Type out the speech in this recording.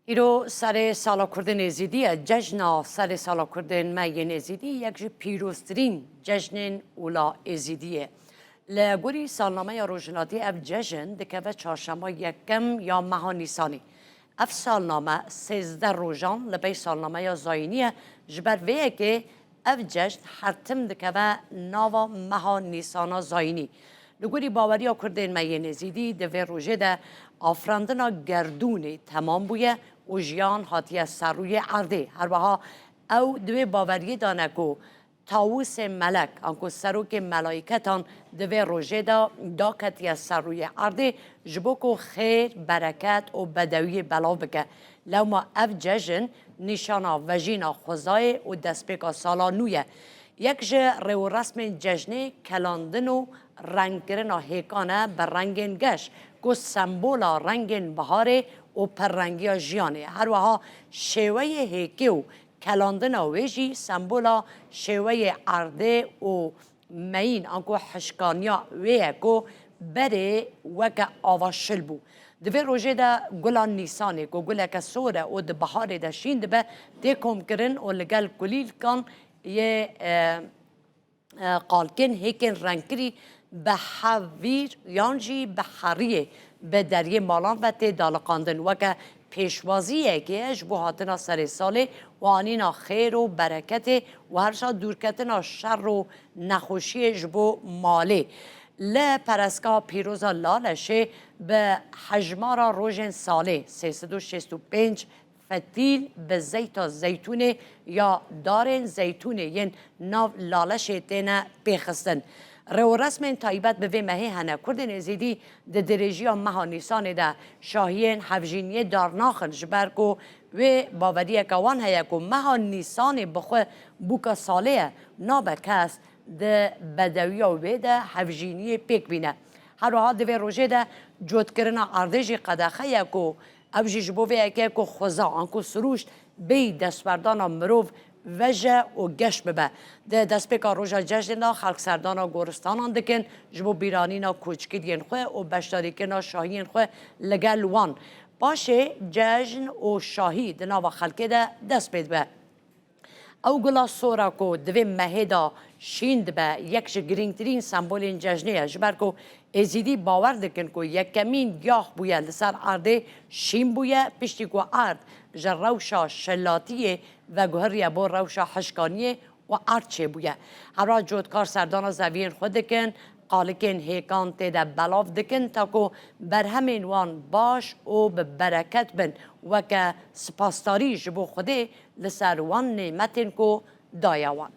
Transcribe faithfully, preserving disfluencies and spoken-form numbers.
Îro serê sala Kurdên Êzîdî ye. Cejna serê sala Kurdên me yên Êzîdî yek ji pîroztirîn cejnên ûla Êzîdî ye. Li gorî salnameya rojhilatî ev cejn dikeve çarşema yekem ya meha Nîsanê. Ev salname sêzdeh rojan li pey salnameya zayînî ye. Ji ber vê yekê ev cejn her tim dikeve nava meha Nîsana zayînî. Li gorî baweriya Kurdên me yên Êzîdî di vê rojê de afirandina gerdûnê temam bûye û jiyan hatiye ser rûyê erdê. Her wiha ew di wê baweriyê de ne ku tawusê melek, anku serokê melayketan di vê rojê de daketiye ser rûyê erdê ji bo ku xêr, bereket û bedewiyê belav bike. Lewma ev cejn nîşana vejîna xwezayê û destpêka sala nû ye. Yek ji rêwresmên cejnê kelandin û rengkirina hêkan e bi rengên geş ku sembola rengên biharê û pirrengiya jiyanê ye. Her wiha şêweyê hêkê û kelandina wê jî sembola şêweyê erdê û meyîn anku hişkaniya wê ye ku berê weke ava şil bû. Di vê rojê de gula Nîsanê ku guleke sor e û di biharê de şîn dibe, tê komkirin û li gel kulîlkan yê, e, e, qalkên hêkên rengkirî bi hevîr yan jî bi heriyê bi deriyê malan ve tê daliqandin. Weke pêşwaziyekê ji bo hatina serê salê û anîna xêr û bereketê û her şa dûrketina şer û nexweşiyê ji bo malê. Li perestgeha pîroza Laleşê bi hejmara rojên salê sê sed û şêst û pênc fetîl bi zeyta zeytûnê ya darên zeytûnê yên nav Laleşê têne pêxistin. Rêwresmên taybet bi vê mehê hene. Kurdên Êzîdî di dirêjiya meha Nîsanê de şahiyên hevjîniyê dar naxin, ji ber ku wê baweriyeke wan heye ku meha Nîsanê bi xwe bûka salê ye, nabe kes di bedewiya wê de hevjîniyê pêk bîne. Her wiha di vê rojê de cotkirina erdê jî qedexe ye ku ew jî ji bo vê yekê ku xweza anku sirûşt bêyî destberdana mirov veje û geş bibe. Di destpêka roja cejnê de xelk serdana goristanan dikin ji bo bîranîna koçgiriyên xwe û beşdarîkirina şahiyên xwe li gel wan. Paşê cejn û şahî di nava xelkê de dest pê dibe. Ew gula sor e ku di vê mehê de şîn dibe, yek ji girîngtirîn sembolên cejnê ye, ji ber ku Êzîdî bawer dikin ku yekemîn giyah bûye li ser erdê şîn bûye, piştî ku erd ji rewşa şelatiyê veguheriye bo rewşa hişkaniyê û erd çêbûye. Hevra cotkar serdana zeviyên xwe dikin, qalikên hêkan tê de belav dikin, ta ku berhemên wan baş û bi bereket bin, weke spasdarî ji bo Xwedê li ser wan nêmetên ku daye wan.